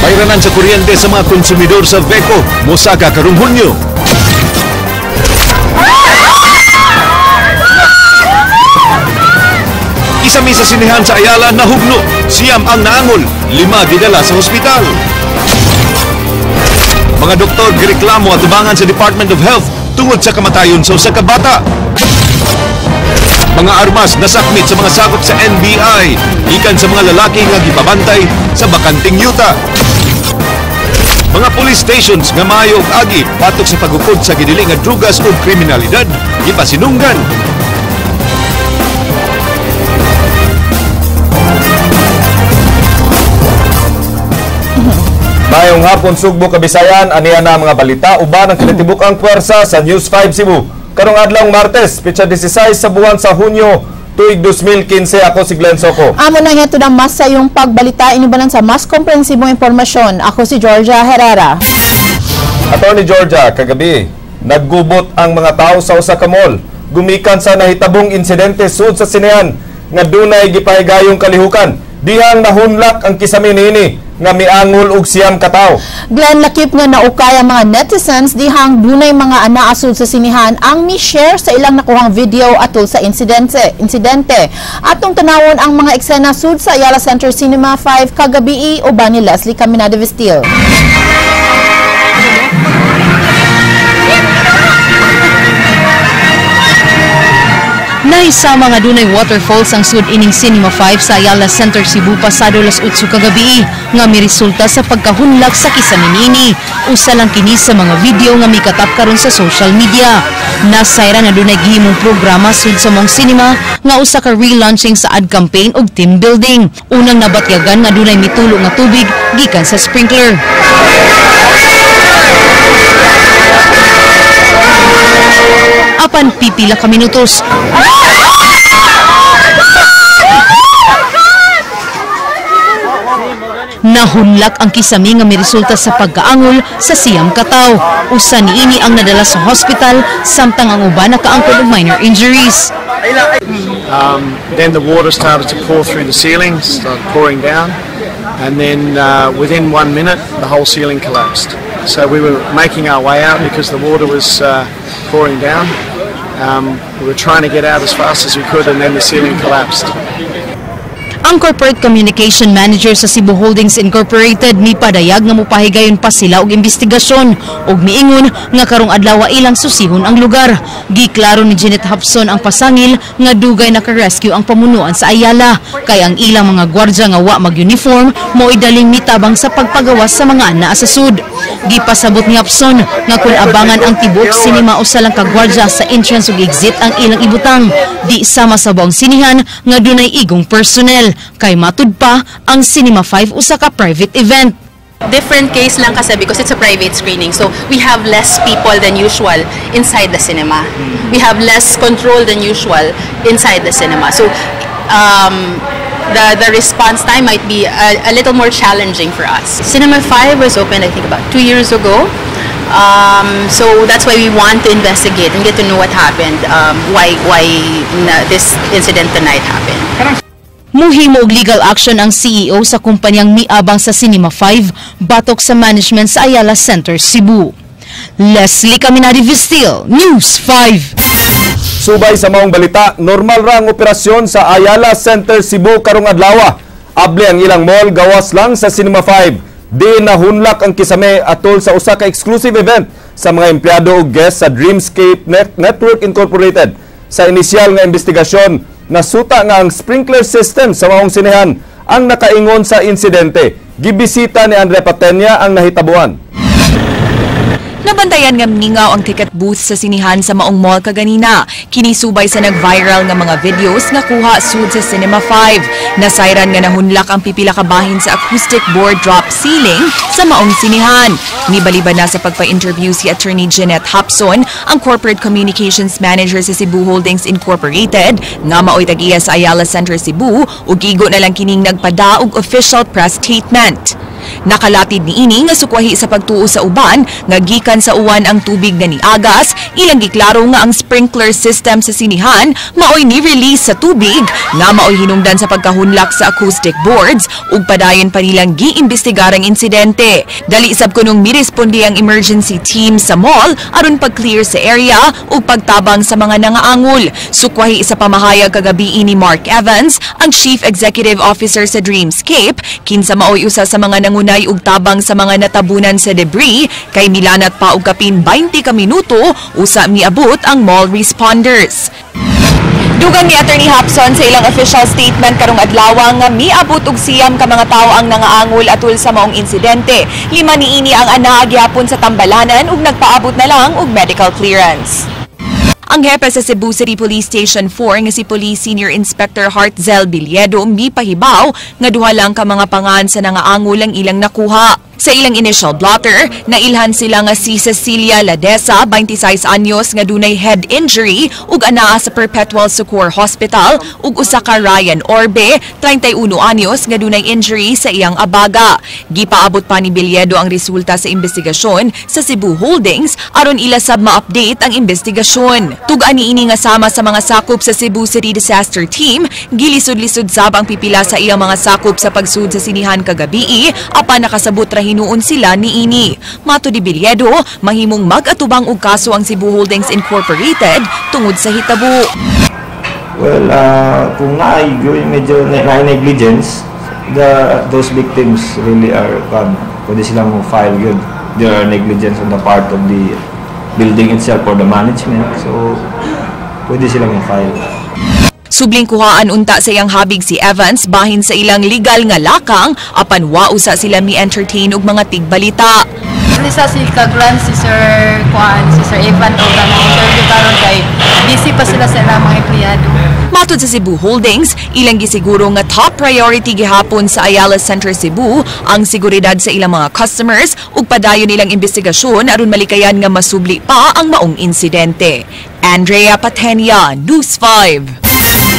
Bayranan sa kuryente sa mga konsumidor sa VECO, mosaka karong Hunyo. Kisami sa sinehan sa Ayala nahugno, siyam ang naangol, 5 gidala sa ospital. Mga doktor gireklamo atubangan sa Department of Health tungod sa kamatayon sa usa ka bata. Mga armas nasakmit sa mga sakop sa NBI, gikan sa mga lalaki nga gipabantay sa bakanting yuta. Mga police stations nga maayo og agi batok sa pagukod sa gidili nga drugas ug kriminalidad gipasinunggan. Mayong hapon Sugbo, Kabisayan, aniya na mga balita uban ang kinatibuk-ang puwersa sa News 5 Cebu. Karong adlawng Martes, petsa 16 sa buwan sa Hunyo, tuig 2015, ako si Glenn Soco. Amo na nga ito ng mas sa iyong pagbalita, inubanan sa mas komprehensibong impormasyon. Ako si Georgia Herrera. Attorney Georgia, kagabi, naggubot ang mga tao sa usa ka mall. Gumikan sa nahitabong insidente sud sa sinehan nga dunay gipahigayong kalihukan. Dihang nahunlak ang kisami niini nga miangol og 9 ka tawo. Glenn, lakip nga naukay ang mga netizens dihang dunay mga anaa sud sa sinihan ang mi-share sa ilang nakuhang video atol sa insidente. Atong tanawon ang mga eksena sud sa Ayala Center Cinema 5 kagabii uban ni Leslie Caminada Vestil. Nahisama nga dunay waterfalls ang sud ining Cinema 5 sa Ayala Center Cebu pasado las 8 kagabi nga miresulta sa pagkahunlak sa kisami niini. Usa lang kini sa mga video nga mikatap karon sa social media. Nasayra na dunay gihimong programa sud sa mong cinema nga usa ka relaunching sa ad campaign ug team building. Unang nabatyagan nga dunay mitulo nga tubig gikan sa sprinkler. Apan pipila ka minutos, nahunlak ang kisami nga miresulta sa pagkaangol sa 9 ka tawo. Usa niini ang nadala sa hospital samtang ang uban nakaangkon og minor injuries. Then the water started to pour through the ceiling, started pouring down, and then within 1 minute the whole ceiling collapsed. So we were making our way out because the water was pouring down. We were trying to get out as fast as we could, and then the ceiling collapsed. Ang Corporate Communication Manager sa Cebu Holdings Incorporated mipadayag nga mopahigayon pa sila og investigasyon ug miingon nga karong adlaw ilang susihon ang lugar. Giklaro ni Jeanette Hobson ang pasangil nga dugay naka-rescue ang pamunuan sa Ayala kay ang ilang mga gwardya nga wa mag-uniform mo'y daling mitabang sa pagpagawas sa mga anaa sa sud. Gipasabot ni Hobson nga kun abangan ang tibuok sinema usa lang ka gwardya sa entrance ug exit ang ilang ibutang, di sama sa buong sinihan nga dunay igong personnel. Kay matud pa ang Cinema 5 usa ka private event. Different case lang kasi because it's a private screening. So we have less people than usual inside the cinema. We have less control than usual inside the cinema. So the response time might be a little more challenging for us. Cinema 5 was opened, I think, about 2 years ago. So that's why we want to investigate and get to know what happened, why this incident tonight happened. Muhimo og legal action ang CEO sa kumpanyang miabang sa Cinema 5 batok sa management sa Ayala Center Cebu. Leslie Caminadi Vestil, News 5. Subay sa maong balita, normal ra ang operasyon sa Ayala Center Cebu karong adlaw. Abli ang ilang mall gawas lang sa Cinema 5. Di nahunlak ang kisame atol sa usa ka exclusive event sa mga empleyado ug guest sa Dreamscape Network Incorporated. Sa inisyal nga investigasyon, nasuta nga ang sprinkler system sa maong sinehan ang nakaingon sa insidente. Gibisita ni Andrea Patenya ang nahitabuan. Nabantayan nga mingaw ang ticket booth sa sinihan sa maong mall kaganina. Kinisubay sa nag-viral nga mga videos nga kuha sud sa Cinema 5. Nasayran nga nahunlak ang pipila ka bahin sa acoustic board drop ceiling sa maong sinihan. Nibaliba na sa pagpa-interview si Attorney Jeanette Hobson, ang Corporate Communications Manager sa Cebu Holdings Incorporated, nga maoy tag-iya sa Ayala Center Cebu, ug igo na lang kining nagpada og official press statement. Nakalatid niini nga sukwahi sa pagtuo sa uban nga gikan sa uwan ang tubig nga niagas, ilang giklaro nga ang sprinkler system sa sinihan maoy ni-release sa tubig nga maoy hinungdan sa pagkahunlak sa acoustic boards ug padayon pa nilang giimbestigar ang insidente. Dali sab kunong miresponde ang emergency team sa mall aron pag-clear sa area ug pagtabang sa mga nangaangol. Sukwahi sa pamahayag kagabi ni Mark Evans, ang Chief Executive Officer sa Dreamscape, kinsa maoy usa sa mga nangunay og tabang sa mga natabunan sa debris, kay milanat pa og kapin 20 ka minuto usa miabot ang mall responders. Dugang ni Attorney Hapson sa ilang official statement karong adlaw nga miabot og 9 ka mga tawo ang nangaangol atul sa maong insidente. Lima niini ang anaa gihapon sa tambalanan ug nagpaabot na lang og medical clearance. Ang hepe sa Cebu City Police Station 4 nga si Police Senior Inspector Hartzel Bilyedo mipahibaw nga duha lang ka mga pangan sa nangaangol ang ilang nakuha. Sa ilang initial blotter, nailhan sila nga si Cecilia Ladesa, 26 anyos, nga dunay head injury ug anaa sa Perpetual Succour Hospital, ug usa ka Ryan Orbe, 31 anyos, nga dunay injury sa iyang abaga. Gipaabot pa ni Bilyedo ang resulta sa investigasyon sa Cebu Holdings aron ila sab ma-update ang investigasyon. Tug-an niini nga sama sa mga sakop sa Cebu City Disaster Team, gilisod-lisod sab ang pipila sa iyang mga sakop sa pagsud sa sinihan kagabii apan nakasabot ra hinuon sila niini. Matod ni Bilyedo, mahimong mag-atubang og kaso ang Cebu Holdings Incorporated tungod sa hitabo. Well, kung naay medyo na negligence, those victims really are pwede silang mo file good. There are negligence on the part of the building itself or the management. So, pwede silang mo file. Subling kuhaan unta sa iyang habig si Evans bahin sa ilang legal nga lakang apan wa usa sila mi-entertain og mga tigbalita. Isa si Kagran, si Sir Juan, si Sir Evan o kanang interview karon kay busy pa sila sa ilang mga empleyado. Matod sa Cebu Holdings, ilang gisiguro nga top priority gihapon sa Ayala Center Cebu ang seguridad sa ilang mga customers ug padayon nilang investigasyon aron malikayan nga masubli pa ang maong insidente. Andrea Patenia, News 5.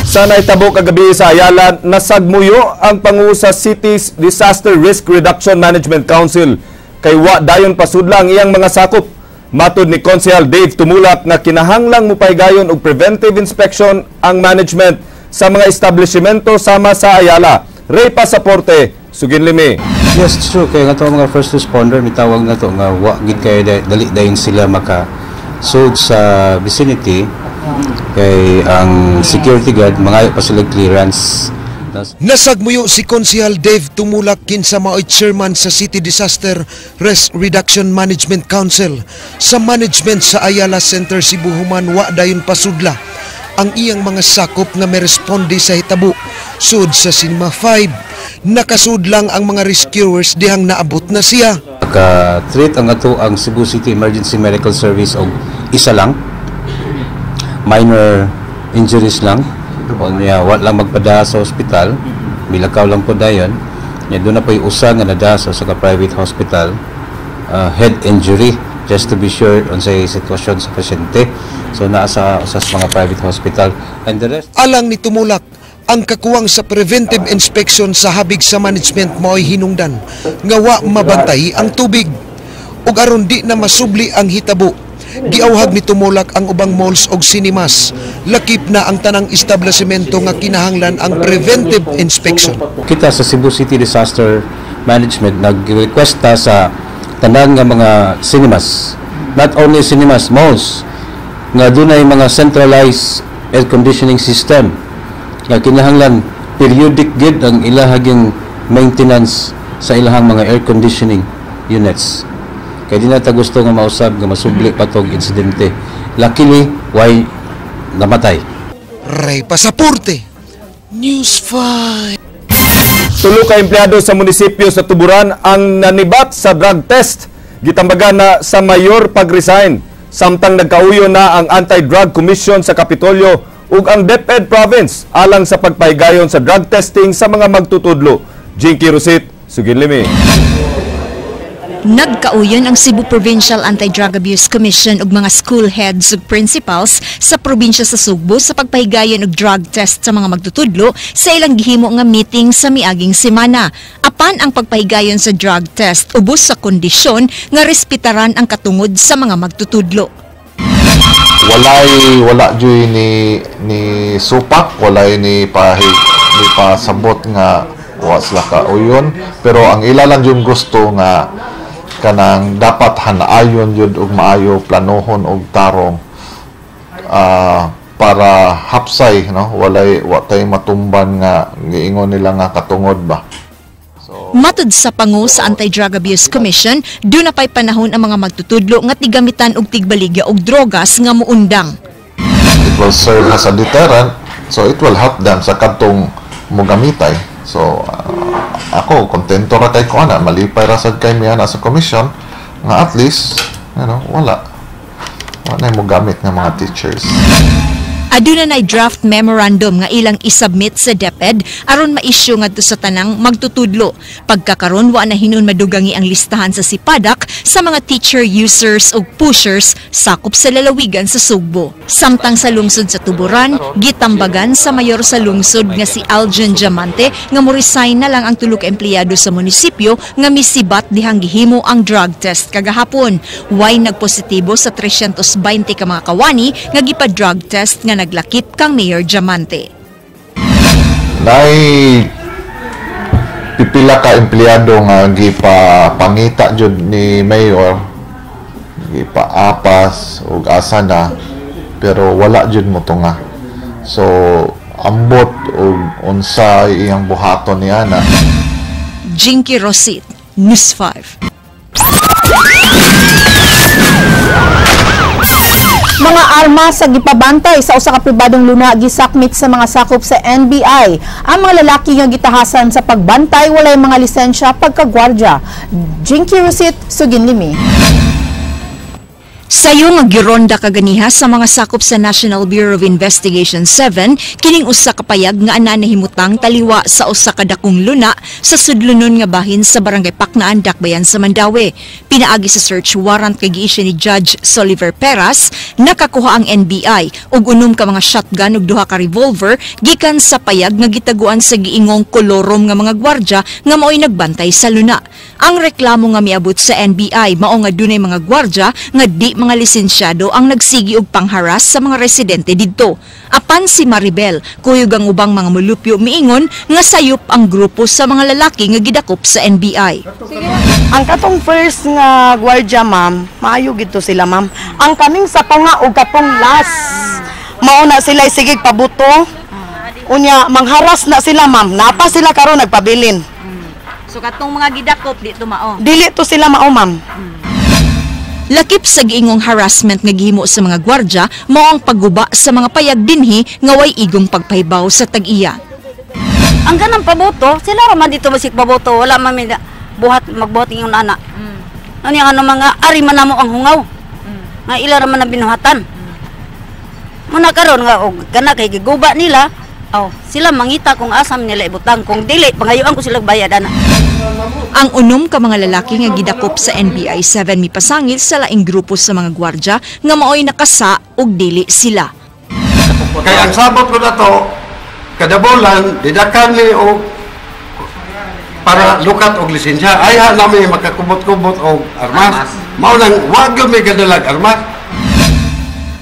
Sa naitabo kagabi sa Ayala, nasagmuyo ang pangu sa City's Disaster Risk Reduction Management Council kay wa dayon pasudla ang iyang mga sakop. Matod ni Konsehal Dave Tumulak nga kinahanglang mupahigayon og preventive inspection ang management sa mga establishmento sama sa Ayala. Ray Pasaporte, sugin limi. Yes, it's true. Kaya nga to mga first responder, mitawag na to nga wa gid kay dali dayon sila maka sud sa vicinity kay ang security guard mangayo pa sila clearance. Nasagmuyo si Konsehal Dave Tumulak, kinsa maoy chairman sa City Disaster Risk Reduction Management Council, sa management sa Ayala Center Cebu human wa dayon pasudla ang iyang mga sakop nga meresponde sa hitabo sud sa Cinema 5. Nakasud lang ang mga rescuers dihang naabot na siya. Naka-treat ang ato ang Cebu City Emergency Medical Service og isa lang, minor injuries lang. O niya, wa lang magpada sa ospital, milakaw lang po dayon. Nya doon na po yung usa nga nada sa ka private hospital, head injury, just to be sure on sa sitwasyon sa pasyente. So naa sa mga private hospital and the rest. Alang ni Tumulak, ang kakuwang sa preventive inspection sa habig sa management mao'y hinungdan nga wa mabantay ang tubig. Ug aron di na masubli ang hitabo, giawhag ni Tumulak ang ubang malls og cinemas, lakip na ang tanang establishmento nga kinahanglan ang preventive inspection. Kita sa Cebu City Disaster Management nag-request ta sa tanan nga mga cinemas, not only cinemas, malls, nga dunay mga centralized air conditioning system nga kinahanglan periodic gid ang ilahaging maintenance sa ilahang mga air conditioning units. Kay di na ta gusto nga mausab nga masubli pa tog insidente. Luckily, why namatay. Ray Pasaporte, News 5. Tulo ka empleyado sa munisipyo sa Tuburan ang nanibat sa drug test. Gitambagan na sa mayor pag-resign. Samtang nagkauyo na ang Anti-Drug Commission sa Kapitolyo ug ang DepEd Province alang sa pagpahigayon sa drug testing sa mga magtutudlo. Jinky Rosit, sugin limi. Nagkauyon ang Cebu Provincial Anti-Drug Abuse Commission ug mga school heads ug principals sa probinsya sa Sugbo sa pagpahigayon og drug test sa mga magtutudlo sa ilang gihimo nga meeting sa miaging semana. Apil Apan ang pagpahigayon sa drug test ubos sa kondisyon nga respetaran ang katungod sa mga magtutudlo. Walay wala juy ni supak, walay ni pahi ni pasabot nga wa sila kauyon, pero ang ila lang yung gusto nga kanang dapat hanayon yun og maayo, planohon og tarong para hapsay, no, walay wa tay matumban nga giingon nila nga katungod ba. Matud sa pango sa Anti-Drug Abuse Commission, duna pa'y panahon ang mga magtutudlo nga tigamitan og tigbaligya og drogas nga muundang. It will serve as a deterrent, so it will help them sa kadtong mogamitay. So ako kontento ra kay ko ana, malipay ra sad kay mi ana sa commission nga at least wala wala mo gamit nga mga teachers. Aduna nay draft memorandum nga ilang isubmit sa DepEd aron ma-issue ngadto sa tanang magtutudlo. Pagkakaron, wa na hinuon madugangi ang listahan sa Sipadak sa mga teacher users ug pushers sakop sa lalawigan sa Sugbo. Samtang sa lungsod sa Tuburan, gitambagan sa mayor sa lungsod nga si Aljon Diamante nga mo-resign na lang ang tulo ka empleyado sa munisipyo nga misibat dihang gihimo ang drug test kagahapon. Way nagpositibo sa 320 ka mga kawani nga gipa-drug test nga naglakip kang Mayor Diamante. Nay pipila ka empleyado nga gipapangita jud ni mayor, gipaapas ug asa na, pero wala jud mo tunga. So ambot og unsa iyang buhaton niya na. Jinky Rosit, News 5. Mga armas sa gipabantay sa usa ka pribadong luna gisakmit sa mga sakop sa NBI. Ang mga lalaki nga gitahasan sa pagbantay walay mga lisensya pagkagwardya. Jinky Rosit, sugin limi. Sayo nga gironda kaganiha sa mga sakop sa National Bureau of Investigation 7 kining usa ka payag nga ana nahimutang taliwa sa usa ka dakong luna sa sudlonon nga bahin sa Barangay Paknaan, Dakbayan sa Mandaue. Pinaagi sa search warrant kay gi-issue ni Judge Soliver Peras, nakakuha ang NBI og unom ka mga shotgun ug duha ka revolver gikan sa payag nga gitaguan sa giingong kolorom nga mga gwardya nga maoy nagbantay sa luna. Ang reklamo nga miabot sa NBI mao nga dunay mga gwardya nga di mga lisensyado ang nagsigi og pangharas sa mga residente didto. Apan si Maribel, kuyog ang ubang mga mulupyo miingon nga sayop ang grupo sa mga lalaki nga gidakop sa NBI. Ang katong first nga gwardya, ma'am, maayo gito sila, ma'am. Ang kaming sa tunga og katong last, mao na sila sige pabuto. Unya mangharas na sila, ma'am. Napa sila karon nagpabilin. So katong mga gidakop di to mao. Dili to sila mao, ma'am. Lakip sa giingong harassment nga gihimo sa mga gwardya mao ang pagguba sa mga payag dinhi nga way igong pagpahibaw sa tag-iya. Ang ganang paboto, sila ra man dito masik paboto, wala man may buhat magbuhat ingon ana. Ano yung ano mga ari man namo ang hungaw. Nga ila ra man ang binuhatan. Muna karon nga og kana kay giguba nila, oh, sila mangita kung asam nila ibutang, kung dili pangayuan ko sila bayad ana. Ang unom ka mga lalaki nga gidakop sa NBI 7 mipasangil sa laing grupo sa mga gwardya nga maoy nakasa og dili sila. Kay ang sabot ko na to, kada bulan didakan ni og para lukat og lisensya. Ay ha nami makakubot-kubot og armas. Mao nang wa gyud may gadalag armas.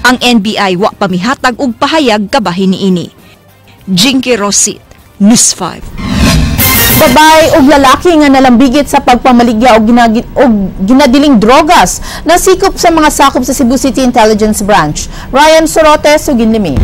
Ang NBI wa pamihatag og pahayag kabahin niini. Jinky Rosit, News 5. Babae ug lalaki nga nalambigit sa pagpamaligya og ginadiling drogas nasikop sa mga sakop sa Cebu City Intelligence Branch. Ryan Sorote, sugin limi.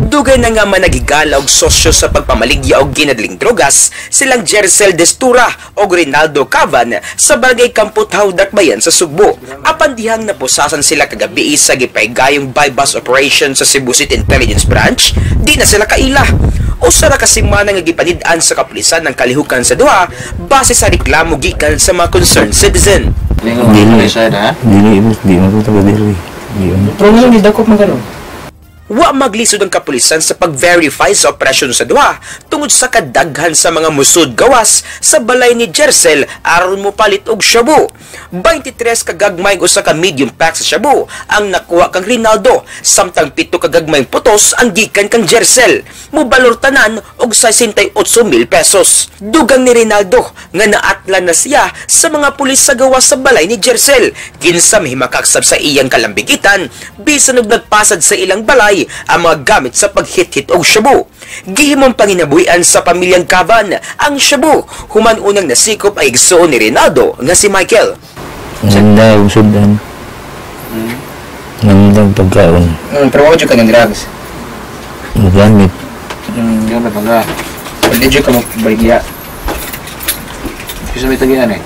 Dugay na nga managigala og sosyo sa pagpamaligya og ginadiling drogas silang Jercel Destura og Rinaldo Cavan sa Barangay Kamputhaw, Dakbayan sa Sugbo. Apan dihang napusasan sila kagabi sa gipaygayong buy-bust operation sa Cebu City Intelligence Branch, di na sila kaila. Usa ra ka semana nga gipanid-an sa kapulisan ng kalihukan sa duha base sa reklamo gikan sa mga concerned citizen. Wa maglisod ang kapulisan sa pag-verify sa operasyon sa duha tungod sa kadaghan sa mga musud gawas sa balay ni Jercel aron mopalit og shabu. 23 kagagmay usa ka medium pack sa shabu ang nakuha kang Rinaldo, samtang 7 kagagmayng putos ang gikan kang Jercel. Mubalor tanan og 68 mil pesos. Dugang ni Rinaldo nga naatlan na siya sa mga pulis sa gawas sa balay ni Jercel. Kinsa mahimakaksab sa iyang kalambigitan bisan og nagpasad sa ilang balay ang mga gamit sa paghit-hit og shabu. Gihimong panginabuhian sa pamilyang Cavan ang shabu human unang nasikop ay igsuon ni Rinaldo nga si Michael. Nanda og sudan. Nanda pagkaon. Pero wa ka ng drugs. Gamit. Gamit mga. Pwede ka magbaligya. Gusto mo itagian eh.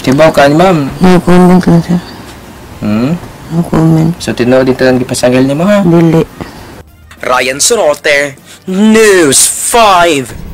Tibaw ka ni ma'am. No comment lang, sir. No comment. So tinuod dito ang gipasangil nimo ha? Dili. Ryan Sorote, News 5.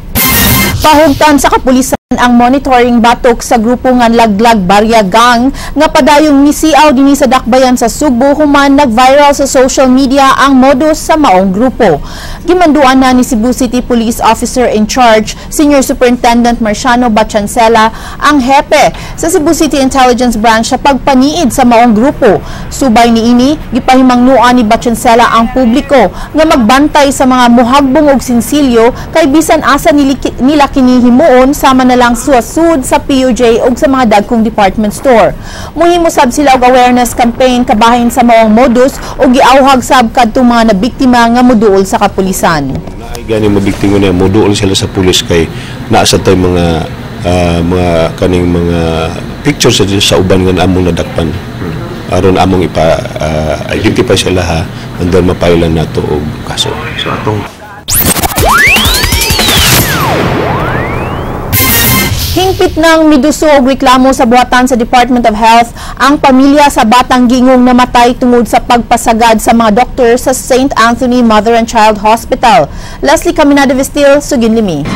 Pahugtan sa kapulisan ang monitoring batok sa grupo nga Laglag Barya Gang nga padayong misiaw dinhi sa dakbayan sa Sugbo human nag-viral sa social media ang modus sa maong grupo. Gimanduan na ni Cebu City Police Officer in Charge, Senior Superintendent Marciano Bachancela, ang hepe sa Cebu City Intelligence Branch sa pagpaniid sa maong grupo. Subay niini, gipahimangnuan ni Bachancela ang publiko nga magbantay sa mga muhagbong og sinsilyo kay bisan asa nila kini himuon, sama na lang suasud sa PUJ o sa mga dagkong department store. Muhimo sab sila og awareness campaign kabahin sa maong modus o giawhag sab kadtong mga nabiktima nga moduol sa kapulisan. Ay gani mabiktima niya moduol sila sa pulis kay naa sa tay mga mga kaning mga pictures sa uban nga among nadakpan. Aron among ipa identify sila ha, and then mapailan nato og kaso. So atong Hingpit ng miduso og reklamo sa buhatan sa Department of Health ang pamilya sa batang gingong namatay tungod sa pagpasagad sa mga doktor sa St. Anthony Mother and Child Hospital. Leslie Caminada Vestil, Sugin Limi.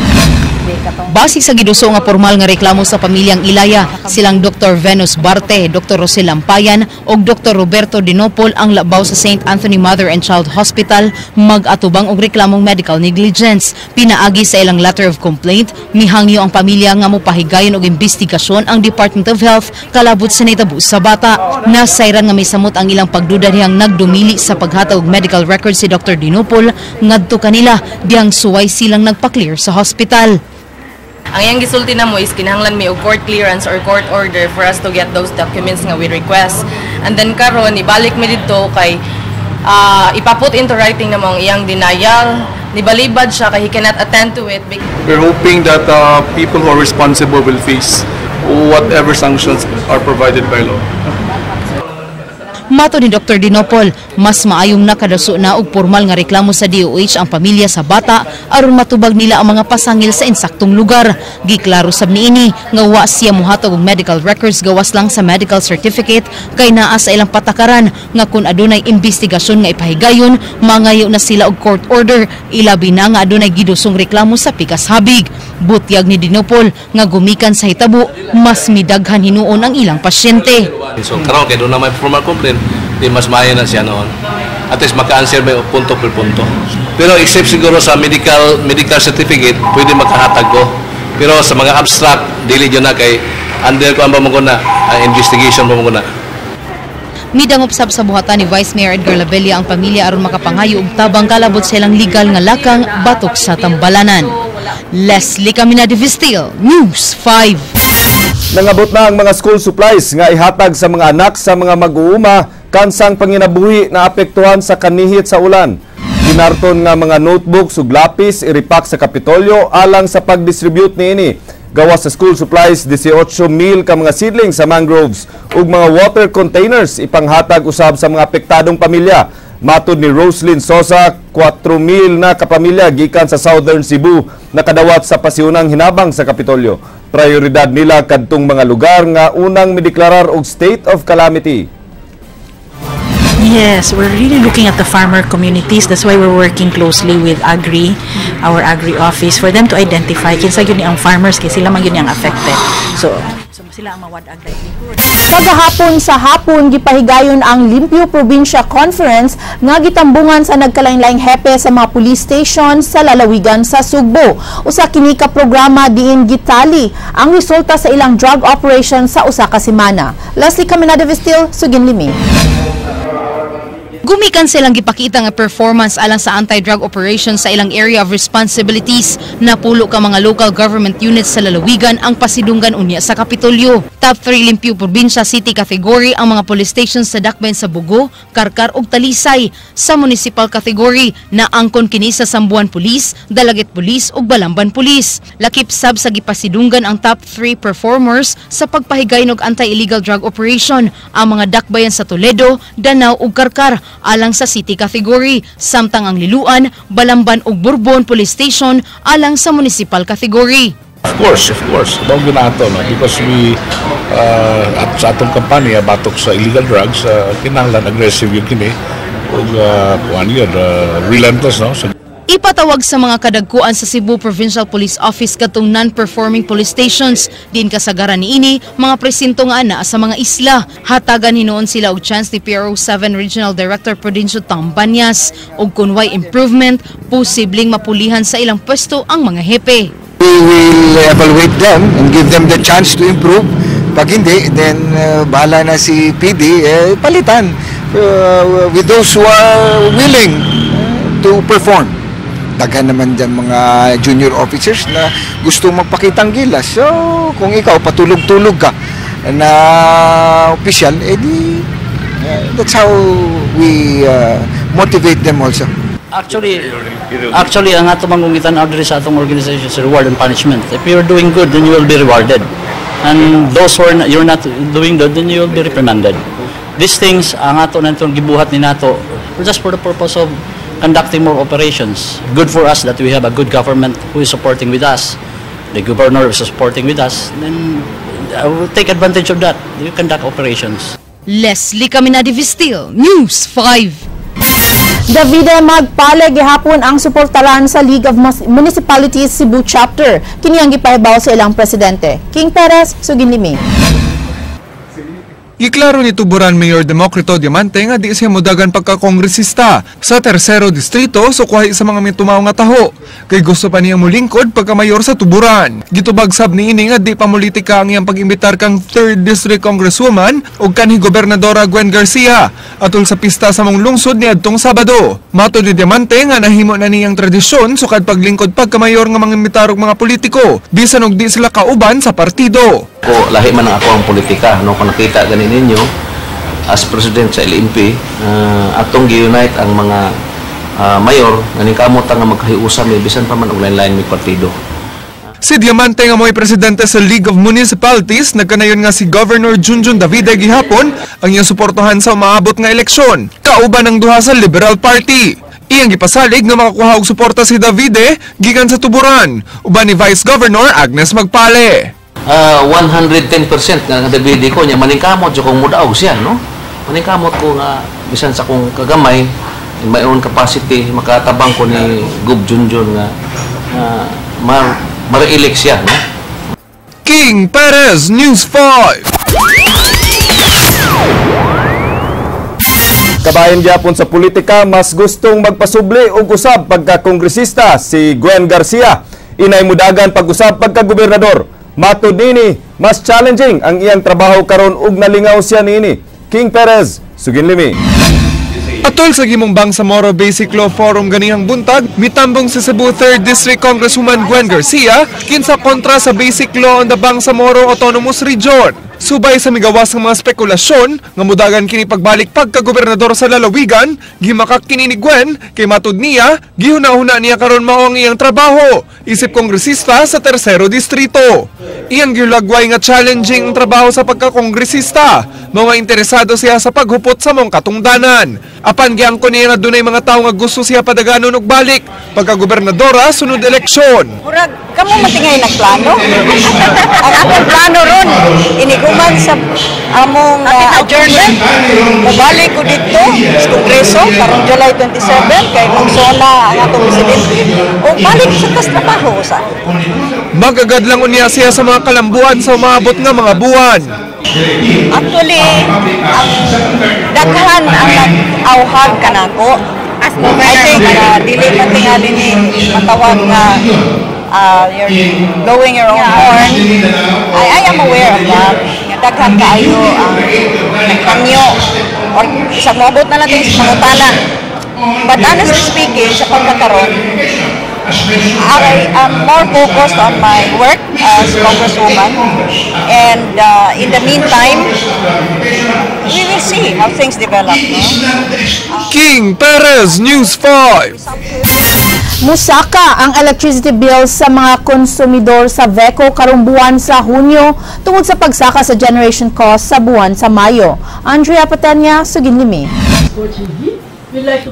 Base sa giduso nga formal nga reklamo sa pamilyang Ilaya, silang Dr. Venus Barte, Dr. Rosel Lampayan ug Dr. Roberto Dinopol ang labaw sa St. Anthony Mother and Child Hospital mag-atubang og reklamong medical negligence. Pinaagi sa ilang letter of complaint, mihangyo ang pamilya nga mopahigayon og investigasyon ang Department of Health kalabot sa nahitabo sa bata. Nasayran nga misamot ang ilang pagduda dihang nagdumili sa paghatag og medical records si Dr. Dinopol ngadto kanila dihang suway silang nagpa-clear sa hospital. Ang iyang gisulti na mo is kinahanglan may og court clearance or court order for us to get those documents nga we request. And then karon ibalik mi didto kay ipaput into writing na mo ang iyang denial. Nibalibad siya kay he cannot attend to it. We're hoping that people who are responsible will face whatever sanctions are provided by law. Mato ni Dr. Dinopol, mas maayong nakadaso na og formal nga reklamo sa DOH ang pamilya sa bata aron matubag nila ang mga pasangil sa insaktong lugar. Giklaro sab niini nga wa siya mohatag og medical records gawas lang sa medical certificate kay naa sa ilang patakaran nga kun adunay investigasyon nga ipahigayon, mangayo na sila og court order, ilabi na nga adunay gidusong reklamo sa pikas habig. Butyag ni Dinopol nga gumikan sa hitabo, mas midaghan hinuon ang ilang pasyente. So karon kay doon na may formal complaint, di mas maayo na siya noon. At least maka-answer may punto per punto. Pero except siguro sa medical medical certificate, pwede makahatag ko. Pero sa mga abstract, dili jud na kay under ko ang pamunguna, ang investigation pamunguna. Midangop sab sa buhatan ni Vice Mayor Edgar Labella ang pamilya aron makapangayo og tabang kalabot sa ilang legal nga lakang batok sa tambalanan. Leslie Caminada Vestil, News 5. Nangabot na ang mga school supplies nga ihatag sa mga anak sa mga mag-uuma kansang panginabuhi na apektuhan sa kanihit sa ulan. Kinarton nga mga notebooks ug lapis iripak sa Kapitolyo alang sa pagdistribute niini. Gawas sa school supplies, 18,000 ka mga seedlings sa mangroves ug mga water containers ipanghatag usab sa mga apektadong pamilya. Matod ni Roslyn Sosa, 4,000 na kapamilya gikan sa Southern Cebu nakadawat sa pasiunang hinabang sa Kapitolyo. Prioridad nila kadtong mga lugar nga unang mideklarar og state of calamity. Yes, we're really looking at the farmer communities. That's why we're working closely with Agri, our Agri office, for them to identify kinsa gyud ni ang farmers kay sila man gyud ni ang affected. So, Sila ang mawad-ag livelihood. Kagahapon sa hapon gipahigayon ang Limpyo Probinsya Conference nga gitambungan sa nagkalain-laing hepe sa mga police station sa lalawigan sa Sugbo. Usa kini ka programa diin gitali ang resulta sa ilang drug operation sa usa ka semana. Leslie Caminada Vestil, Sugin Limi. Gumikan silang gipakita nga performance alang sa anti-drug operation sa ilang area of responsibilities. Napulo ka mga local government units sa lalawigan ang pasidunggan unya sa Kapitolyo. Top 3 Limpyo Probinsya City category ang mga police stations sa Dakbayan sa Bogo, Carcar ug Talisay. Sa municipal category, naangkon kini sa Samboan Police, Dalaguete Police ug Balamban Police. Lakip sab sa gipasidunggan ang top 3 performers sa pagpahigayon og anti-illegal drug operation ang mga dakbayan sa Toledo, Danao ug Carcar alang sa city category, samtang ang Liloan, Balamban ug Borbon Police Station alang sa municipal category. Of course, of course. Mao nato, no? Because we, at sa atong kampanya, batok sa illegal drugs, kinahanglan aggressive gyud kini. Ug kuan yun, relentless, no? So, Ipatawag sa mga kadagkuan sa Cebu Provincial Police Office katong non-performing police stations. Diin kasagaran niini mga presinto nga ana sa mga isla. Hatagan hinuon sila og chance ni PRO 7 Regional Director Prudencio Tambanyas. Og kun way improvement, posibleng mapulihan sa ilang pwesto ang mga hepe. We will evaluate them and give them the chance to improve. Pag hindi, then bahala na si PD, eh, palitan with those who are willing to perform. Daghan naman dyan mga junior officers na gusto magpakitang gilas. So, kung ikaw patulog-tulog ka na official, edi that's how we motivate them also. Actually, ang ato mangungitan diri sa atong organization is reward and punishment. If you're doing good, then you will be rewarded. And those who are not, you're not doing good, then you will be reprimanded. These things, ang ato na itong gibuhat ni nato, just for the purpose of conducting more operations. Good for us that we have a good government who is supporting with us. The governor is supporting with us. Then I will take advantage of that. You conduct operations. Leslie Caminadi Vistil, News 5. Davide Magpale gihapon ang suportaran sa League of Municipalities Cebu Chapter. Kini ang gipahibaw sa ilang presidente. King Perez, Sugin Limi. Giklaro ni Tuburan Mayor Democrito Diamante nga di siya modagan pagkakongresista sa tercero distrito sukwahi sa mga mitumaw nga taho. Kay gusto pa niyang mulingkod pagka-mayor sa Tuburan. Gitubag sab niini nga di pa politika ang iyang pag-imbitar kang 3rd District Congresswoman ug kanhi Gobernadora Gwen Garcia atol sa pista sa mong lungsod niadtong Sabado. Matod ni Diamante nga nahimo na niyang tradisyon sukad paglingkod pagka-mayor nga mangimbitar og mga politiko bisan og di sila kauban sa partido. Ko lahi man ang ako ang politika, no, kung nakita gani ninyo as president sa LMP, atong gi-unite ang mga mayor nga ningkamot nga magkahiusa mi bisan pa man og lain-lain mi partido. Si Diamante nga mo'y presidente sa League of Municipalities, nagkanayon nga si Governor Junjun Davide gihapon ang iyang suportahan sa umaabot nga eleksyon, kauban ang duha sa Liberal Party. Iyang gipasalig nga makakuha og suporta si Davide gikan sa Tuburan, uban ni Vice Governor Agnes Magpale. 110% nga nga Davide ko niya maningkamot jud kong mudaog siya, no? Maningkamot ko nga bisan sa akong kagamay in my own capacity makatabang ko ni Gub Junjun nga ma-re-elect siya, no? King Perez, News 5. Kabahin gyapon sa politika, mas gustong magpasubli og usab pagka-kongresista si Gwen Garcia. Inay mudagan pag-usab pagka-gobernador. Matod nini, mas challenging ang iyang trabaho karon ug nalingaw siya niini. King Perez, Sugin Limi. Atol sa gimong Bangsamoro Basic Law Forum ganihang buntag, mitambong sa Cebu 3rd District Congresswoman Gwen Garcia kinsa kontra sa Basic Law on the Bangsamoro Autonomous Region. Subay sa migawas ng mga spekulasyon nga mudagan kini pagbalik pagka-gobernador sa lalawigan, gimakak kini ni Gwen kay matud niya, gihuna-huna niya karon mao ang iyang trabaho isip kongresista sa tercero distrito. Iyang gilagway nga challenging ang trabaho sa pagkakongresista, mga interesado siya sa paghupot sa mong katungdanan. Apan giangko niya nga dunay mga tawo nga gusto siya padaganon og balik pagka-gobernadora sunod eleksyon. Murag Kamo man tingay nagplano. Ang akong plano ron, iniguman sa among adjournment, mubalik ko dito sa Kongreso karong July 27 kay magsona ang atong presidente. O balik sa tas trabaho sa. Magagad lang unya siya sa mga kalambuan sa umaabot nga mga buwan. Actually, ang daghan ang nag-awhag kanako. I think dili man tingali ni matawag nga you're blowing your own horn. I am aware of that. Nga daghan kaayo ang nagpangyo or isang moabot na lang din sa pangutana. But honestly speaking, sa pagkakaroon, I am more focused on my work as congresswoman, and in the meantime, we will see how things develop. No? King Perez, News 5. Musaka ang electricity bill sa mga konsumidor sa VECO karong buwan sa Hunyo tungod sa pagsaka sa generation cost sa buwan sa Mayo. Andrea Patanya, Suginlimi.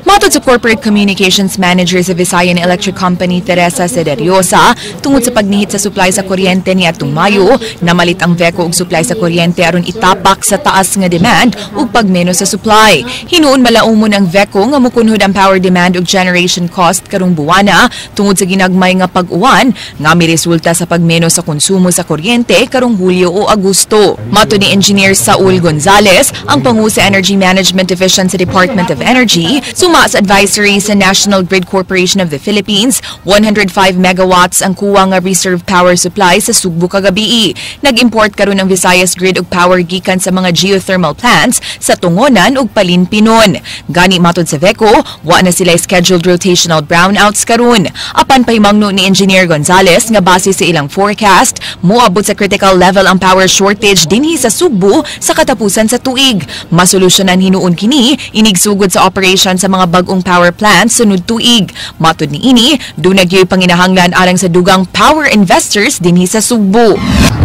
Matod sa Corporate Communications Manager sa Visayan Electric Company, Teresa Sederiosa, tungod sa pagnihit sa supply sa kuryente ni atong Mayo, namalit ang VECO og supply sa kuryente aron itapak sa taas nga demand ug pagmenos sa supply. Hinuon malaumon ang VECO nga mukunhod ang power demand ug generation cost karong buwana tungod sa ginagmay nga pag-uwan nga miresulta sa pagmenos sa konsumo sa kuryente karong Hulyo o Agosto. Matod ni Engineer Saul Gonzales, ang pangu sa Energy Management Division sa Department of Energy, suma sa advisory sa National Grid Corporation of the Philippines, 105 megawatts ang kuwang nga reserve power supply sa Sugbo kagabii. Nag-import karon ang Visayas Grid og power gikan sa mga geothermal plants sa Tungonan ug Palinpinon. Gani matod sa VECO, wa na sila scheduled rotational brownouts karon. Apan pahimangno ni Engineer Gonzales nga base sa ilang forecast, moabot sa critical level ang power shortage dinhi sa Sugbo sa katapusan sa tuig. Masolusyonan hinuon kini inigsugod sa operation sa mga bagong power plants sunod tuig. Matod ni ini, duna gyud panginahanglan alang sa dugang power investors dinhi sa Sugbo.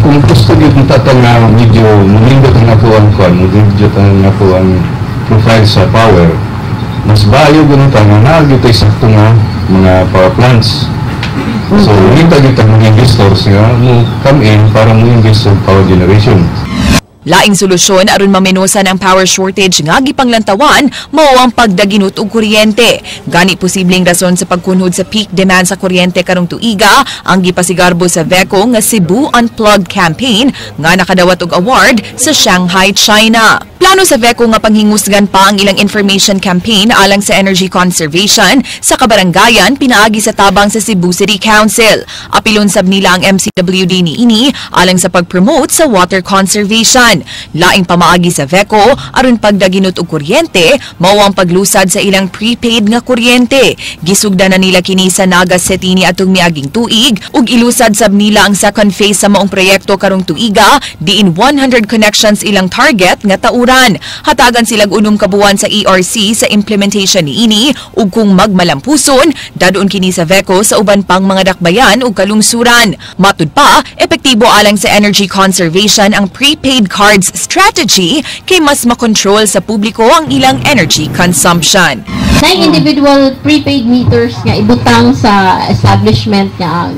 Kung gusto gyud ta nga medyo mulindot ang ato ang kuan, mulindot ang ato ang profile sa power, mas bayo gyud ta nga naa gyud tay sakto nga mga power plants. So, ngita gyud ang mga investors nga mo come in para mo invest sa power generation. Laing solusyon aron mamenosan ang power shortage nga gipanglantawan mao ang pagdaginot og kuryente. Gani posibleng rason sa pagkunhod sa peak demand sa kuryente karong tuiga ang gipasigarbo sa VECO nga Cebu Unplugged campaign nga nakadawat og award sa Shanghai, China. Plano sa VECO nga panghingusgan pa ang ilang information campaign alang sa energy conservation sa kabarangayan pinaagi sa tabang sa Cebu City Council. Apilon sab nila ang MCWD niini alang sa pag-promote sa water conservation. Laing pamaagi sa VECO aron pagdaginot og kuryente mao ang paglusad sa ilang prepaid nga kuryente. Gisugdan na nila kini sa Naga City ni atong miaging tuig ug ilusad sab nila ang second phase sa maong proyekto karong tuiga diin 100 connections ilang target nga tauran. Hatagan silag 6 ka buwan sa ERC sa implementation niini ug kung magmalampuson dadon kini sa VECO sa uban pang mga dakbayan ug kalungsuran. Matud pa, epektibo alang sa energy conservation ang prepaid cards strategy kay mas makontrol sa publiko ang ilang energy consumption. 9 individual prepaid meters nga ibutang sa establishment nga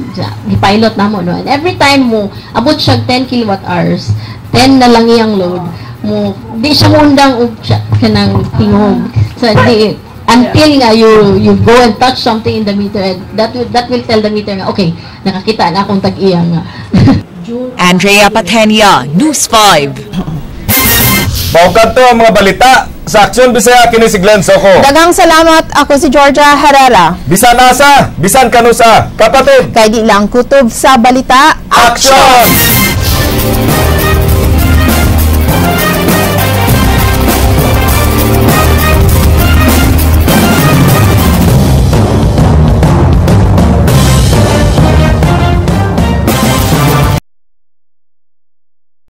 gi-pilot namo, no, and every time mo abot siya 10 kilowatt hours, 10 na lang iyang load mo, di siya moundang og kanang tingog. So di until nga you go and touch something in the meter, and that will tell the meter nga okay, nakakita na akong tag-iya nga. Andrea Patenia, News 5. Mao kadto ang mga balita sa Aksyon Bisaya, kini si Glenn Soko. Daghang salamat, ako si Georgia Herrera. Bisan asa, bisan kanusa, kapatid. Kay di lang kutob sa balita. Aksyon!